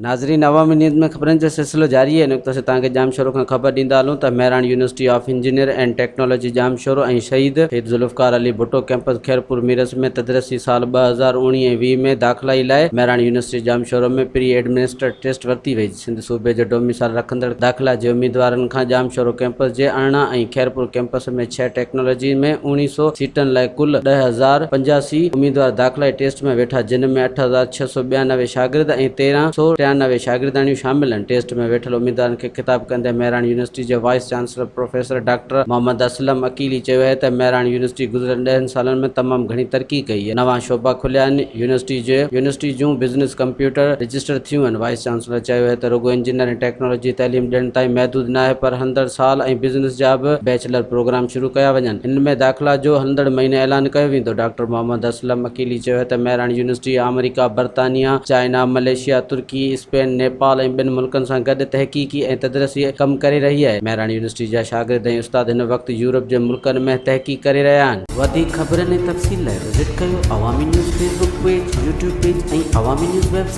ناظرين عوامي نيوز ۾ خبرن جو سلسلو جاري آهي. هن وقت اسين توهان کي ڄامشورو کان خبر ڏيندا هلون ته Mehran university of engineer and technology Jamshoro ۽ Shaheed Shaheed Zulfiqar Ali Bhutto campus Khairpur Mirs ۾ تدريسي سال 2019 ۽ 20 ۾ داخلائي لاء مهراڻ يونيورسٽي ڄامشورو ۾ پري ايڊمنسٽر ٽيسٽ ورتي وئي. سنڌ صوبي جو ڊوميسائل رکندڙ داخلا جي اميدوارن کان ڄامشورو ڪئمپس جي 18 ۽ خيرپور ڪئمپس ۾ ڇهه ٽيڪنالاجي ۾ اوڻيهه سو سيٽن لاء ڪل 10,085 اميدوار داخلائي ٽيسٽ ۾ ويٺا جن ۾ 8692 شاگرد ۽ 1393 شاگردياڻيون شامل آهن. ٽيسٽ ۾ ويٺل اميدوارن کي خطاب ڪندي مهراڻ يونيورسٽي جي vice chancellor professor doctor Muhammad Aslam Aqeeli چيو آهي ته مهراڻ يونيورسٽي گذريل ڏهن سالن ۾ تمام گهڻي ترقي ڪئي آهي نوان شعبا کليا آهن يونيورسٽي جي يونيورسٽي جون بزنس ڪمپيوٽر رجسٽر ٿيون آهن. وائيس چانسلر چيو آهي ته رڳو انجنيئرنگ ٽيڪنالاجي تعليم ڏيڻ تائين محدود ناهي پر هلندڙ سال ۽ بزنس جا به بيچلر پروگرام شروع ڪيا وڃن. ان ۾ داخلا جو هلندڙ مهيني اعلان ڪيو ويندو. ڊاڪٽر محمد اسلم عقيلي چيو آهي ته مهراڻ يونيورسٽي آمريڪا، برطانيا، چائنا، ملائيشيا، ترڪي، اسپين، نيپال ۽ ٻين ملڪن سان گڏ تحقيقي ۽ تدريسي ڪم ڪري رهي آهي. مهراڻ يونيورسٽي جا شاگرد ۽ استاد هن وقت يورپ جي ملڪن ۾ تحقيق ڪري رهيا آهن. وڌيڪ خبرن ۽ تفصيل لاء وزٽ ڪيو Awami news Facebook page, YouTube page ۽ Awami news website.